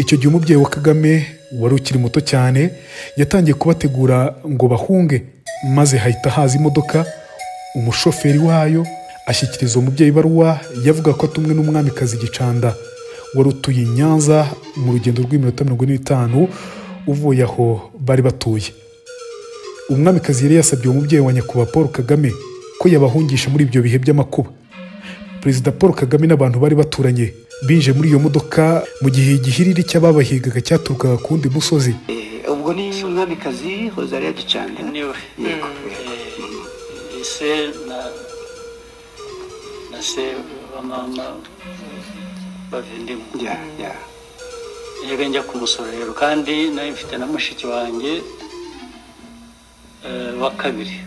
Icyo gihe umubyeyi wa Kagame wari ukiri muto cyane yatangiye kubategura ngo bahunge, maze hahita haza imodoka, umushoferi wayo ashyikiriza umubyeyi ibaruwa yavuga ko atumwe n'umwamikazi Gicanda wari utuye i Nyanza mu rugendo rw'iminota 45 uvuye aho bari batuye. Umwamikazi yari yasabye umubyeyi wa nyakubahwa Paul Kagame ko yabahungisha muri ibyo bihe by'amakuba. Perezida Paul Kagame n'abantu bari baturanye binje muri iyo modoka mu gihe igihiriri cy'ababahigaga cyaturukaga ku wundi musozi. Ubwo ni umwamikazi Rosalia Gicanda niwe. Yego. Se na se wa mama bavindimwe. Ya. Yego, njya kumusura rero, kandi nari mfite na mushiki wanjye wa kabiri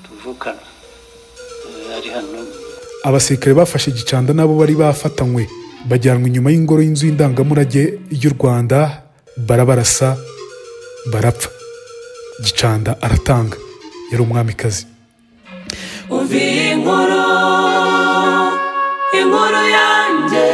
tuvukana ari hano. Abasirikare bafashe Gicanda nabo bari bafatanywe bajyanwa inyuma y'ingoro y'inzu y'indangamurage y'u Rwanda, barabarasa barapfa. Gicanda aratanga, yari umwamikazi. Umva inkuru, inkuru yanjye.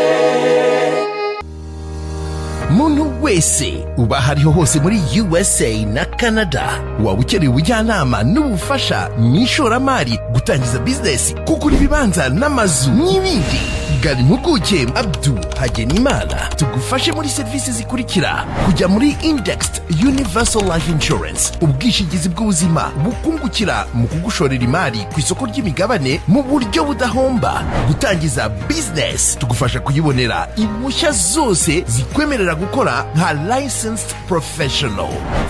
Muntu wese uba hariho hose muri USA na Canada, waba ukeneye ubujyanama n'ubufasha mu ishoramari, gutangiza bizinesi, kugura ibibanza n'amazu n'ibindi, gana impuguke Abdu Hagenimana tugufashe muri serivisi zikurikira: kujya muri Indexed Universal Life Insurance, ubwishingizi bw'ubuzima bukungukira mu kugushorera imari ku isoko ry'imigabane mu buryo budahomba; gutangiza business, tugufasha kuyibonera impushya zose zikwemerera gukora nka licensed professional;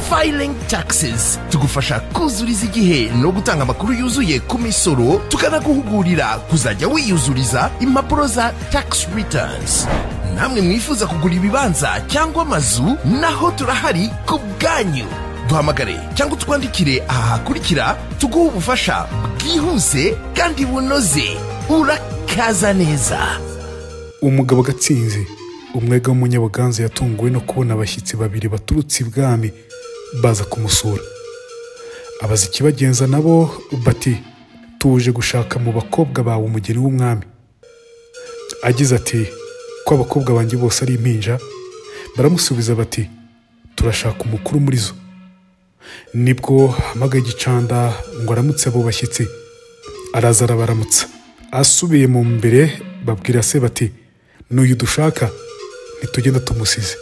filing taxes, tugufasha kuzuriza igihe no gutanga amakuru yuzuye ku misoro, tukanaguhugurira kuzajya wiyuzuriza impapuro za tax returns. Namwe mwifuza kugura ibibanza cyangwa amazu, naho turahari ku bwanyu. Duhamagare cyangwa utwandikire aha hakurikira, tuguhe ubufasha bwihuse kandi bunoze. Urakaza neza. Umugabo Gatsinzi, umwega w'umunyabuganza, yatunguwe no kubona abashyitsi babiri baturutse ibwami baza kumusura. Abaza ikibagenza, nabo bati: "Tuje gushaka mu bakobwa bawe umugeni w'umwami." Agize ati: "Ko abakobwa banjye bose ari impinja?" Baramusubiza bati: "Turashaka umukuru muri zo." Nibwo hamagaye Gicanda ngo aramutse abo bashyitsi. Araza arabaramutsa. Asubiye mu mbere babwira se bati: "N'uyu dushaka, ntitugenda tumusize."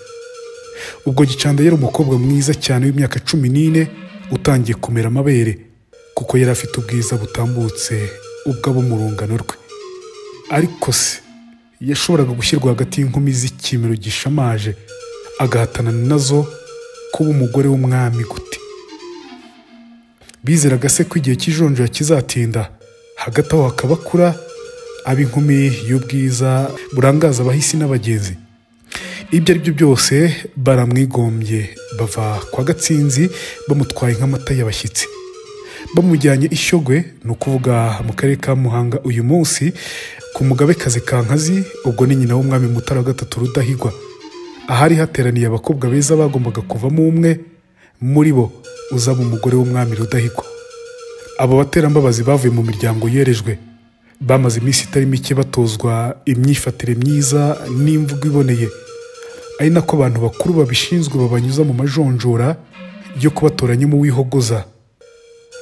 Ubwo Gicanda yari umukobwa mwiza cyane w'imyaka 14 utangiye kumera amabere, kuko yari afite ubwiza butambutse ubw'abo mu rungano rwe. Ariko se yashoboraga gushyirwa hagati y'inkumi z'ikimero gishamaje agahatana nazo kuba umugore w'umwami gute? Bizeraga se ko igihe cy'ijonjora kizatinda, hagati aho hakaba akura aba inkumi y'ubwiza burangaza abahisi n'abagenzi. Ibyo ari byo byose baramwigombye, bava kwa Gatsinzi bamutwaye nk'amata y'abashyitsi, bamujyanye i Shyogwe, ni ukuvuga mu karere ka Muhanga uyu munsi, ku mugabekazi Kankazi, ubwo ni nyina w'umwami Mutara wa gatatu Rudahigwa, ahari hateraniye abakobwa beza bagombaga kuvamo umwe muri bo uzaba umugore w'umwami Rudahigwa. Abo baterambabazi bavuye mu miryango yerejwe, bamaze iminsi itari mike batozwa imyifatire myiza n'imvugo iboneye, ari nako abantu bakuru babishinzwe babanyuza mu majonjora yo kubatoranyamo uwihogoza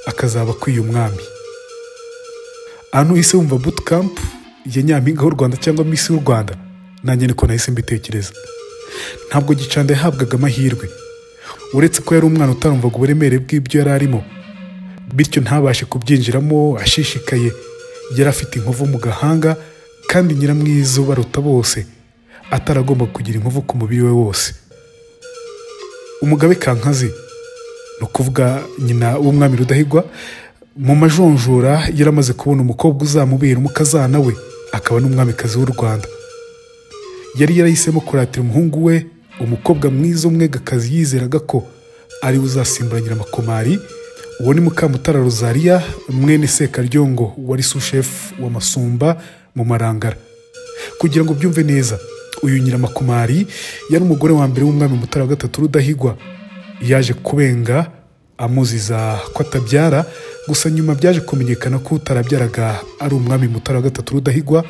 akazaba akwiye umwami. Ahantu uhise wumva bootcamp ya Nyampinga w'u Rwanda cyangwa Miss w'u Rwanda, nanjye niko nahise mbitekereza. Ntabwo Gicanda yahabwaga amahirwe, uretse ko yari umwana utarumvaga uburemere bw'ibyo yari arimo, bityo ntabashe kubyinjiramo ashishikaye. Yari afite inkovu mu gahanga, kandi nyiramwiza ubaruta bose ataragomba kugira inkovu ku mubiri we wose. Umugabe Kankazi, ni ukuvuga nyina w'umwami Rudahigwa, mu majonjora yaramaze kubona umukobwa uzamubera umukazana we akaba n'umwamikazi w'u Rwanda. Yari yarahisemo kuratira umuhungu we umukobwa mwiza umwegakazi yizeraga ko ari we uzasimbura Nyiramakomari. Uwo ni Mukamutara Rosalia mwene Sekaryongo wari sushefu wa Masumba mu Marangara. Kugira ngo byumve neza, uyu Nyiramakomari yari umugore wa mbere w'umwami Mutara wa gatatu Rudahigwa. Yaje kubenga amuziza ko atabyara, gusa nyuma byaje kumenyekana ko utarabyaraga ari umwami Mutara wa gatatu Rudahigwa,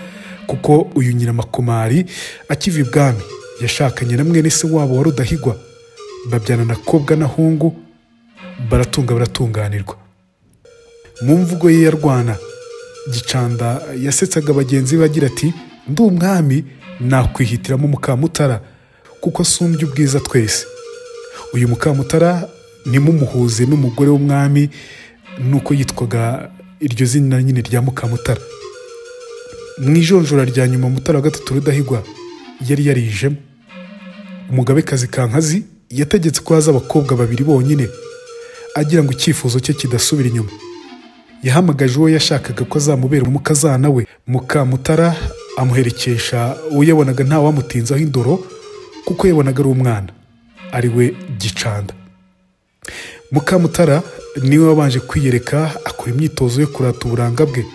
kuko uyu Nyiramakomari akiva ibwami Yashakanye na mwene se wabo wa Rudahigwa, babyarana Kobwa na Hungu, baratunga baratunganirwa. Mu mvugo ye ya Rwana, Gicanda yasetsaga bagenzi be agira ati: "Ndi umwami nakwihitiramo Mukamutara kuko asumbye ubwiza twese." Uyu Mukamutara nimumuhuze n'umugore w'umwami, nuko yitwaga iryo zina nyine rya Mukamutara. Mu ijonjora rya nyuma Mutara wa gatatu Rudahigwa yari yarijemo. Umugabekazi Kankazi yategetse ko haza abakobwa babiri bonyine, agira ngo icyifuzo cye kidasubira inyuma. Yahamagaje uwo yashakaga ko azamubera umukazana we Mukamutara, amuherekesha uwo yabonaga nta wamutinzaho indoro kuko yabonaga ari umwana, ari we Gicanda. Mukamutara niwe wabanje kwiyereka, akora imyitozo yo kurata uburanga bwe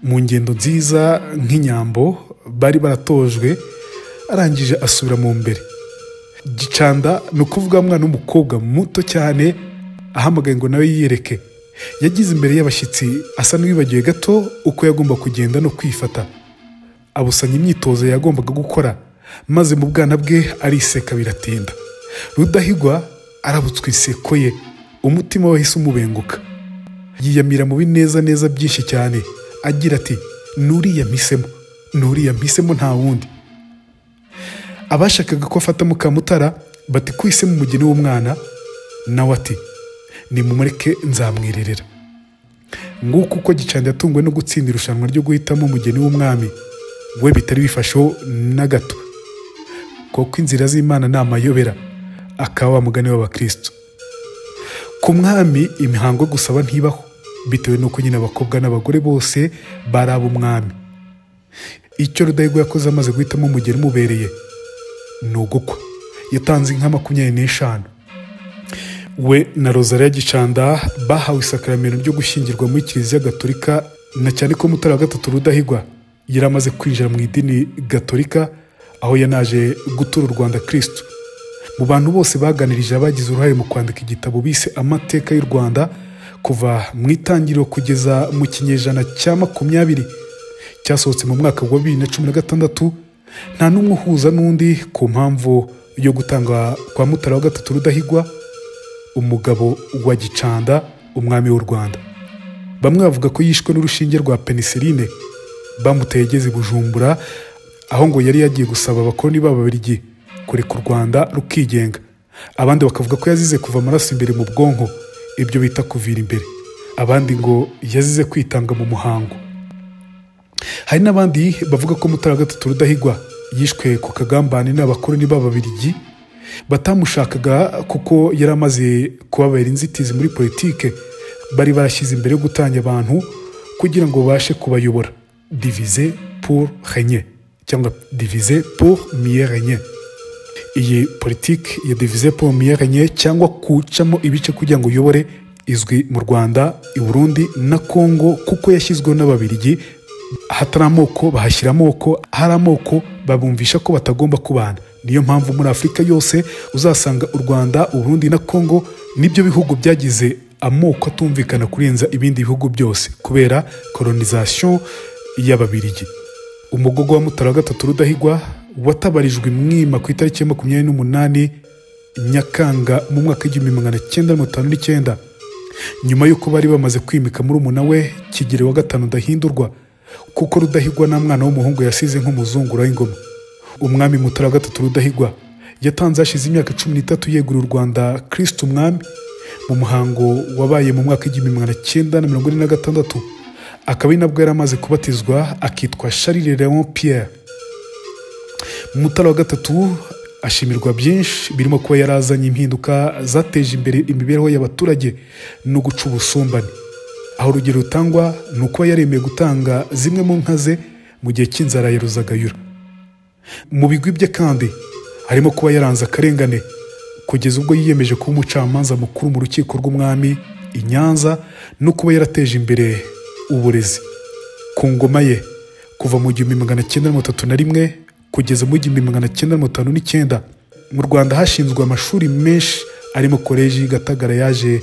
mu ngendo nziza nk'inyambo bari baratojwe, arangije asubira mu mbere. Gicanda ni ukuvuga mwana w'umukobwa muto cyane, ahamagaye ngo nawe yiyereke. Yagize imbere y'abashyitsi asa n'uwibagiwe gato uko yagomba kugenda no kwifata, abusanya imyitozo yagombaga gukora, maze mu bwana bwe ariseka biratinda. Rudahigwa arabutswe inseko ye, umutima wahise umubenguka, yiyamira mu bineza neza byinshi cyane, agira ati: "Nuriya mpisemo, nuriya mpisemo, nta wundi." Abashakaga ko afata Mukamutara bati: "Kwisemo umugeni w'umwana," nawe ati: "Nimumureke nzamwirerera." Nguko uko Gicanda yatunguwe no gutsinda irushanwa ryo guhitamo umugeni w'umwami we bitari bifasheho na gato, kuko inzira z'Imana ni amayobera, akaba wa mugani w'abakristo. Ku mwami imihango gusaba ntibaho, bitewe n'uko nyine abakobwa n'abagore bose bari ab'umwami. Icyo Rudahigwa yakoze amaze guhitamo umugeni umubereye ni ugukwa. Yatanze inka 25. We na Rosalia Gicanda bahawe isakaramento ryo gushyingirwa muri Kiliziya Gatolika, na cyane ko Mutara wa gatatu Rudahigwa yari amaze kwinjira mu idini Gatolika, aho yanaje gutura u Rwanda Kristo. Mu bantu bose baganirije abagize uruhare mu kwandika igitabo bise Amateka y'u Rwanda kuva mu itangiriro kugeza mu kinyejana cya 20 cyasohotse mu mwaka wa 2016, nta n'umwe uhuza n'undi ku mpamvu yo gutanga kwa Mutara wa gatatu Rudahigwa umugabo wa Gicanda, umwami w'u Rwanda. Bamwe bavuga ko yishwe n'urushinge rwa penicilline bamuteye ageze i Bujumbura, aho ngo yari yagiye gusaba abakoloni b'Ababiligi kureka u Rwanda rukigenga. Abandi bakavuga ko yazize kuva amaraso imbere mu bwonko, ibyo bita kuvira imbere. Abandi ngo yazize kwitanga mu muhango. Hari n'abandi bavuga ko Mutara wa gatatu Rudahigwa yishwe ku kagambane n'abakoloni b'Ababiligi batamushakaga kuko yari amaze kubabera inzitizi muri politike bari barashyize imbere yo gutanya abantu kugira ngo babashe kubayobora, diviser pour régner cyangwa diviser pour mieux régner. Iyi politike ya diviser pour mieux régner cyangwa kucamo ibice kugira ngo uyobore izwi mu Rwanda, i Burundi na Kongo, kuko yashyizweho n'Ababiligi. Hatari amoko bahashyira amoko, hari amoko babumvisha ko batagomba kubana. Niyo mpamvu muri Afurika yose uzasanga u Rwanda, u Burundi na Kongo nibyo bihugu byagize amoko atumvikana kurenza ibindi bihugu byose kubera colonization y'Ababiligi. Umugogo wa Mutara wa gatatu Rudahigwa watabarijwe Mwima ku itariki ya 28 Nyakanga mu mwaka 1959, nyuma y'uko bari bamaze kwimika murumuna we Kigeli wa gatanu Ndahindurwa, kuko Rudahigwa nta mwana w'umuhungu yasize nk'umuzungura w'ingoma. Umwami Mutara wa gatatu Rudahigwa yatanze hashize imyaka 13 yeguriye u Rwanda Kristo umwami, mu muhango wabaye mu mwaka 1946, akaba ari nabwo yari amaze kubatizwa akitwa Charles Léon Pierre. Mutara wa gatatu ashimirwa byinshi birimo kuba yarazanye impinduka zateje imbere imibereho y'abaturage no guca ubusumbane. Aho urugero rutangwa ni uko yaremeye gutanga zimwe mu nka ze mu gihe cy'inzara ya Ruzagayura. Mu bigwi bye kandi harimo kuba yaranze akarengane kugeza ubwo yiyemeje kuba umucamanza mukuru mu rukiko rw'umwami i Nyanza, no kuba yarateje imbere uburezi. Ku ngoma ye kuva mu 1931 kugeza mu 1959, mu Rwanda hashinzwe amashuri menshi arimo Koleji Gatagara yaje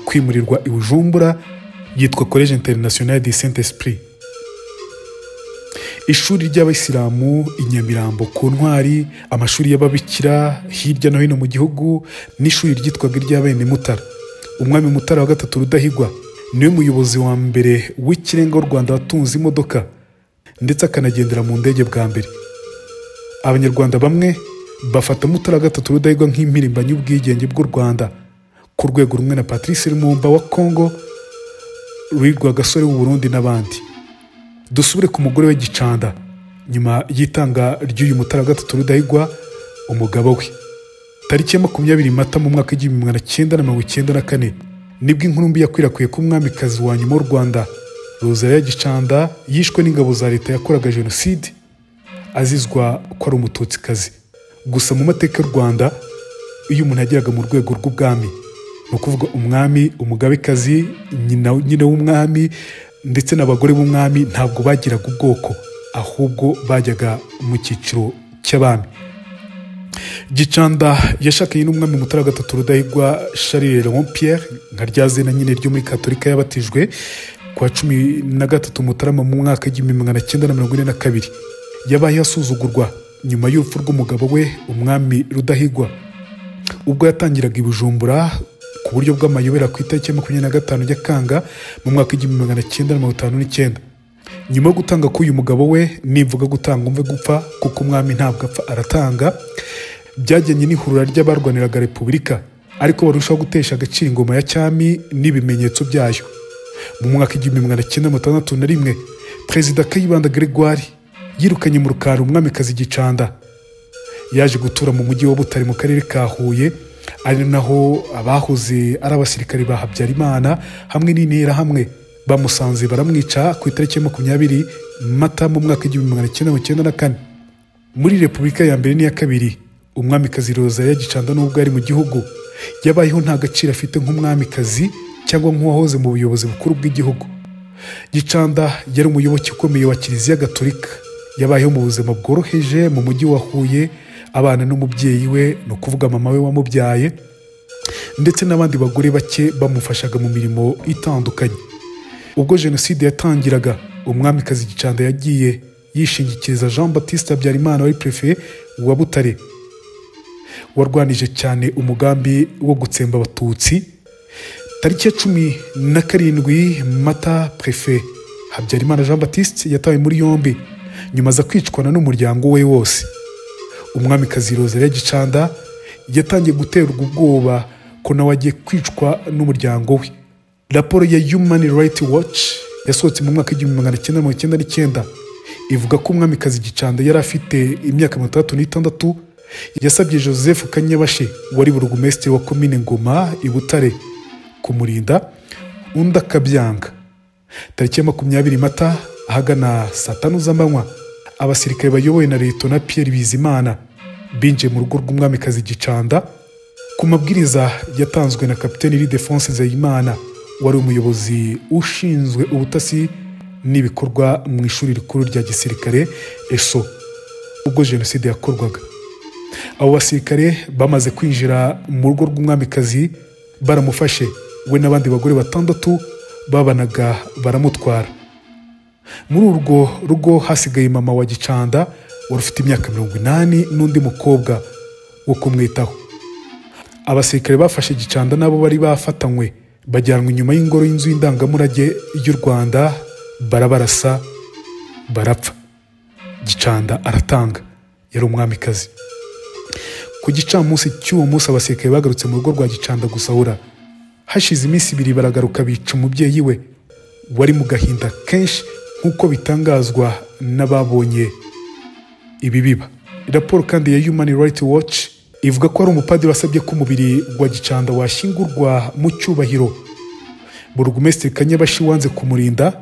kwimurirwa i Bujumbura yitwa Collège International du Saint-Esprit. Ishuri ry'abayisilamu i Nyamirambo ku Ntwari, amashuri y'ababikira hirya no hino mu gihugu, n'ishuri ryitwaga iry'abene Mutara. Umwami Mutara wa gatatu Rudahigwa niwe muyobozi wa mbere w'ikirenga w'u Rwanda watunze imodoka ndetse akanagendera mu ndege bwa mbere. Abanyarwanda bamwe bafata Mutara wa gatatu Rudahigwa nk'impirimbanyi y'ubwigenge bw'u Rwanda ku rwego rumwe na Patrice Lumumba wa Congo, Louis Rwagasore w'u Burundi n'abandi. Dusubire ku mugore we Gicanda. Nyuma y'itanga ry'uyu Mutara wa gatatu Rudahigwa, umugabo we, tariki ya 20 Mata mu mwaka 1994, nibwo inkuru mbi yakwirakwiye ko umwamikazi wa nyuma w'u Rwanda Rosalie Gicanda yishwe n'ingabo za leta yakoraga jenoside azizwa ko ari umututsikazi. Gusa mu mateka y'u Rwanda, iyo umuntu yageraga mu rwego rw'ubwami, ni ukuvuga umwami, umugabekazi, nyina w'umwami ndetse n'abagore b'umwami, ntabwo bagiraga ubwoko, ahubwo bajyaga mu cyiciro cy'abami. Gicanda yashakanye n'umwami Mutara wa gatatu Rudahigwa Charles Léon Pierre, nka rya zina nyine ryo muri Katolika yabatijwe ku wa 13 Mutarama mu mwaka 1942. Yabaye asuzugurwa nyuma y'urupfu rw'umugabo we umwami Rudahigwa, ubwo yatangiraga i Bujumbura ku buryo bw'amayobera ku itariki ya 25 Nyakanga mu mwaka 1959. Nyuma yo gutanga k'uyu mugabo we, nimvuga gutanga umve gupfa, kuko umwami ntabwo apfa aratanga, byajyanye n'ihurura ry'abarwaniraga repubulika, ariko barushaho gutesha agaciro ingoma ya cyami n'ibimenyetso byayo. Mu mwaka 1961, Perezida Kayibanda Gregoire yirukanye mu rukari umwamikazi Gicanda. Yaje gutura mu mujyi wa Butare mu karere ka Huye, ari naho abahoze ari abasirikare ba Habyarimana hamwe n'interahamwe bamusanze baramwica ku itariki ya 20 Mata mu mwaka 1994. Muri Repubulika ya mbere n'iya kabiri, umwamikazi Rosalie Gicanda nubwo ari mu gihugu, yabayeho nta gaciro afite nk'umwamikazi cyangwa nk'uwahoze mu buyobozi bukuru bw'igihugu. Gicanda yari umuyoboke ukomeye wa Kiliziya Gatolika. Yabayeho mu buzima bworoheje mu mujyi wa Huye, abana n'umubyeyi we, ni ukuvuga mama we wamubyaye, ndetse n'abandi bagore bake bamufashaga mu mirimo itandukanye. Ubwo jenoside yatangiraga, umwamikazi Gicanda yagiye yishingikiriza Jean Baptiste Habyarimana wari prefe wa Butare, warwanije cyane umugambi wo gutsemba abatutsi. Tariki ya 17 Mata, prefe Habyarimana Jean Baptiste yatawe muri yombi, nyuma aza kwicwana n'umuryango we wose. Umwamikazi Rosalie Gicanda yatangiye guterwa ubwoba ko nawe agiye kwicwa n'umuryango we. Raporo ya Human Rights Watch yasohotse mu mwaka 1999 ivuga ko umwamikazi Gicanda yari afite imyaka 66, yasabye Joseph Kanyabashe wari burugumesitiri wa komine Ngoma i Butare kumurinda, undi akabyanga. Tariki ya 20 Mata ahagana saa 5 z'amanywa, abasirikare bayobowe na Liyetona Pierre Bizimana binjiye mu rugo rw'umwamikazi Gicanda ku mabwiriza yatanzwe na Kapiteni Ildefonse Nzeyimana wari umuyobozi ushinzwe ubutasi n'ibikorwa mu ishuri rikuru rya gisirikare ESO ubwo jenoside yakorwaga. Abo basirikare bamaze kwinjira mu rugo rw'umwamikazi baramufashe, we n'abandi bagore 6 babanaga baramutwara. Muri urwo rugo hasigaye mama wa Gicanda wari ufite imyaka 80 n'undi mukobwa wo kumwitaho. Abasirikare bafashe Gicanda nabo bari bafatanywe bajyanwa inyuma y'ingoro y'inzu y'indangamurage y'u Rwanda, barabarasa barapfa. Gicanda aratanga, yari umwamikazi. Ku gicamunsi cy'uwo munsi abasirikare bagarutse mu rugo rwa Gicanda gusahura. Hashize iminsi 2 baragaruka bica umubyeyi we wari mu gahinda kenshi, nk'uko bitangazwa n'ababonye ibi biba. Raporo kandi ya Human Rights Watch ivuga ko ari umupadiri wasabye ko umubiri wa Gicanda washyingurwa mu cyubahiro. Burugumesitiri Kanyabashi wanze kumurinda,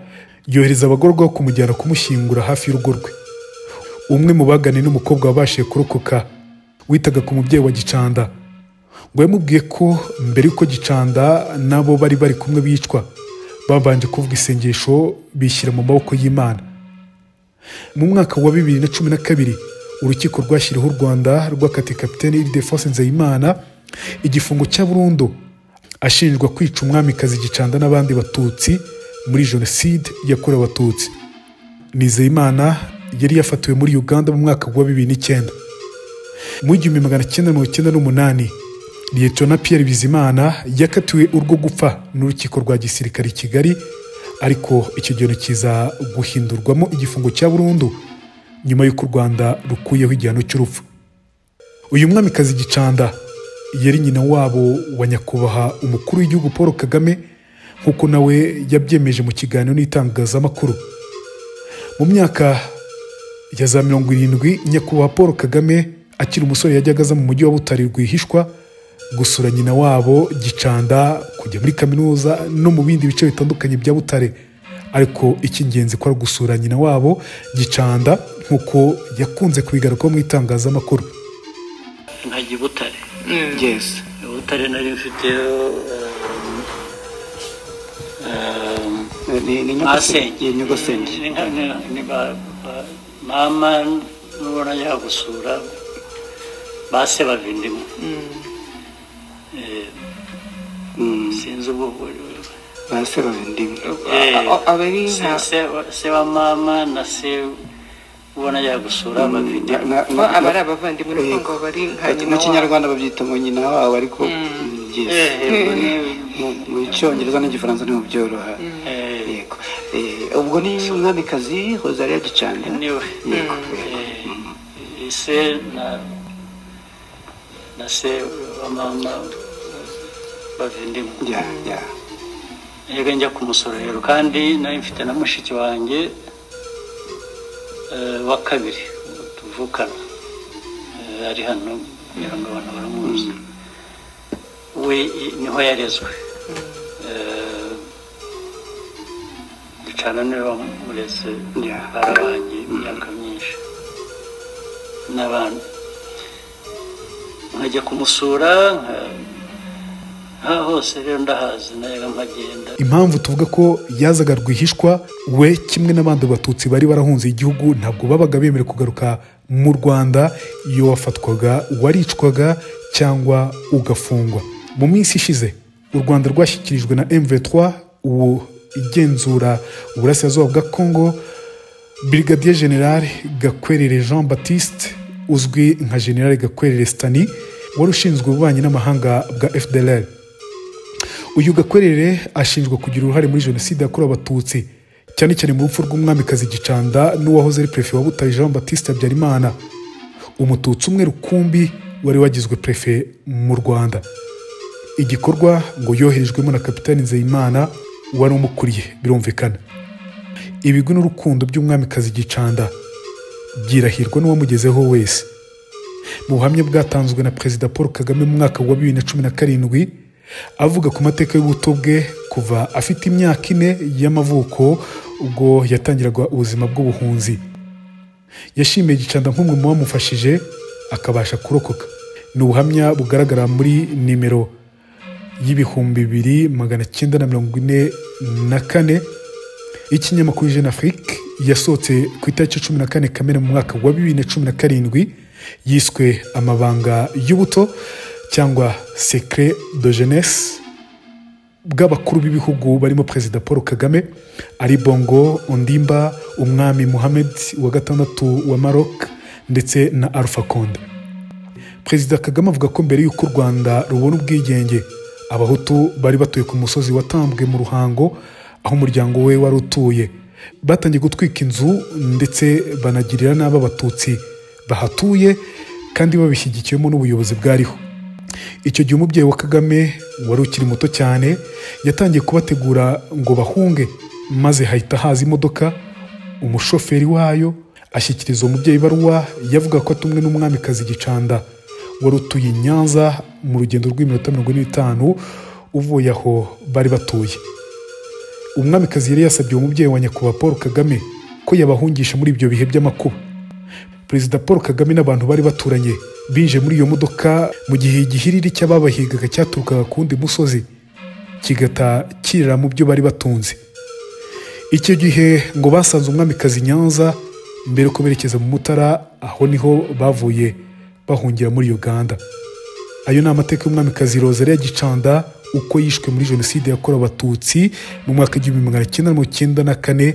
yohereza abagororwa kumujyana kumushyingura hafi y'urugo rwe. Umwe mu bagane n'umukobwa wabashije kurokoka witaga ku mubyeyi wa Gicanda, ngo yamubwiye ko mbere yuko Gicanda nabo bari bari kumwe bicwa, babanje kuvuga isengesho bishyira mu maboko y'Imana. Mu mwaka wa 2012 urukiko rwashyiriweho u Rwanda rwakatiye Kapiteni Ildefonse Nzeyimana igifungo cya burundu, ashinjwa kwica umwamikazi Gicanda n'abandi batutsi muri jenoside yakorewe abatutsi. Nizeyimana Yari yafatiwe muri Uganda mu mwaka wa 2009. Mu 1998 Liyetona Pierre Bizimana yakatiwe urwo gupfa n'urukiko rwa gisirikare i Kigali, ariko icyo gihano kiza guhindurwamo igifungo cya burundu nyuma y'uko u Rwanda rukuyeho igihano cy'urupfu. Uyu mwamikazi Gicanda yari nyina wabo wa nyakubahwa umukuru w'igihugu Paul Kagame, nk'uko nawe yabyemeje mu kiganiro n'itangazamakuru. Mu myaka ya za 70 nyakubahwa Paul Kagame akiri umusore yajyaga aza mu mujyi wa Butare rwihishwa gusura nyina wabo Gicanda, kujya muri kaminuza no mu bindi bice bitandukanye bya Butare, ariko icy'ingenzi ko ari gusura nyina wabo Gicanda nk'uko yakunze kubigarukaho mu itangazamakuru. Nkajya i Butare. Yes. Butare nari mfite ni nyogosenge. Ni mama nubona yagusura base bavindimo. Sinzi ubwo base bavindimo. Abari se wa mama na se ubona yagusura bavindimo. Abari abavandimwe ngo bari nka nyina. Mu Kinyarwanda babyita ngo nyina wabo, ariko mu Cyongereza n'Igifaransa niho byoroha. Yego. Ubwo ni umwamikazi Rosalia Gicanda. Niwe. Yego. Se na se wa mama bavindimo. Ya. Yego njya kumusura rero, kandi nari mfite na mushiki wanjye wa kabiri tuvukana, ari hano kugira ngo abantu baramuzi. We niho yarezwe. Gicanda niwe wamureze, barabanye imyaka myinshi n'abana. Nkajya kumusura nka hose rero ndahazi, nayaga mpagenda. Impamvu tuvuga ko yazaga rwihishwa, we kimwe n'abandi batutsi bari barahunze igihugu ntabwo babaga bemerewe kugaruka mu Rwanda. Iyo wafatwaga waricwaga cyangwa ugafungwa. Mu minsi ishize u Rwanda rwashyikirijwe na M23 ubu igenzura uburasirazuba bwa Congo, Brigadier General Gakwerere Jean Baptiste uzwi nka General Gakwerere Stani, wari ushinzwe ububanyi n'amahanga bwa FDLR. Uyu Gakwerere ashinjwa kugira uruhare muri jenoside yakorewe Abatutsi, cyane cyane mu rupfu rw'umwamikazi Gicanda n'uwahoze ari prefe wa Butare Jean Baptiste Habyarimana, umututsi umwe rukumbi wari wagizwe prefe mu Rwanda. Igikorwa ngo yoherejwemo na Kapitani Nzeyimana wari umukuriye, birumvikana. Ibigwi n'urukundo by'umwamikazi Gicanda byirahirwa n'uwamugezeho wese. Mu buhamya bwatanzwe na Perezida Paul Kagame mu mwaka wa 2017, avuga ku mateka y'ubuto bwe kuva afite imyaka 4 y'amavuko ubwo yatangiraga ubuzima bw'ubuhunzi, yashimiye Gicanda nk'umwe mu bamufashije akabasha kurokoka. Ni ubuhamya bugaragara muri nimero y'2944 y'ikinyamakuru Jeune Afrique yasohotse ku itariki 14 Kamena mu mwaka wa 2017, yiswe amabanga y'ubuto cyangwa secret de jeunesse bw'abakuru b'ibihugu barimo Perezida Paul Kagame, Ali Bongo Ondimba, Umwami Mohammed wa gatandatu wa Maroc ndetse na Alpha Condé. Perezida Kagame avuga ko mbere y'uko u Rwanda rubona ubwigenge, Abahutu bari batuye ku musozi watambwe mu Ruhango aho umuryango we wari utuye, batangiye gutwika inzu ndetse banagirira nabi Abatutsi bahatuye kandi babishyigikiyemo n'ubuyobozi bwariho. Icyo gihe umubyeyi wa Kagame wari ukiri muto cyane yatangiye kubategura ngo bahunge, maze hahita haza imodoka, umushoferi wayo ashyikiriza umubyeyi ibaruwa yavuga ko atumwe n'umwamikazi Gicanda wari utuye i Nyanza mu rugendo rw'iminota 45 uvuye aho bari batuye. Umwamikazi yari yasabye umubyeyi wa nyakubahwa Paul Kagame ko yabahungisha muri ibyo bihe by'amakuba. Perezida Paul Kagame n'abantu bari baturanye binje muri iyo modoka mu gihe igihiriri cy'ababahigaga cyaturukaga ku wundi musozi kigata kirira mu byo bari batunze. Icyo gihe ngo basanze umwamikazi Nyanza mbere ko berekeza mu Mutara, aho niho bavuye bahungira muri Uganda. Ayo ni amateka y'umwamikazi Rosalia Gicanda uko yishwe muri jenoside yakorewe Abatutsi mu mwaka 1994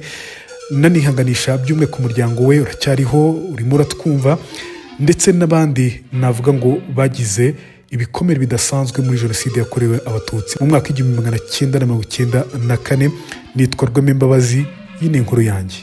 Nanihanganisha by'umwe ku muryango we uracyariho, urimo uratwumva, ndetse n'abandi navuga ngo bagize ibikomere bidasanzwe muri jenoside yakorewe Abatutsi mu mwaka 1994. Nitwa Rweme Mbabazi, iyi ni inkuru yanjye.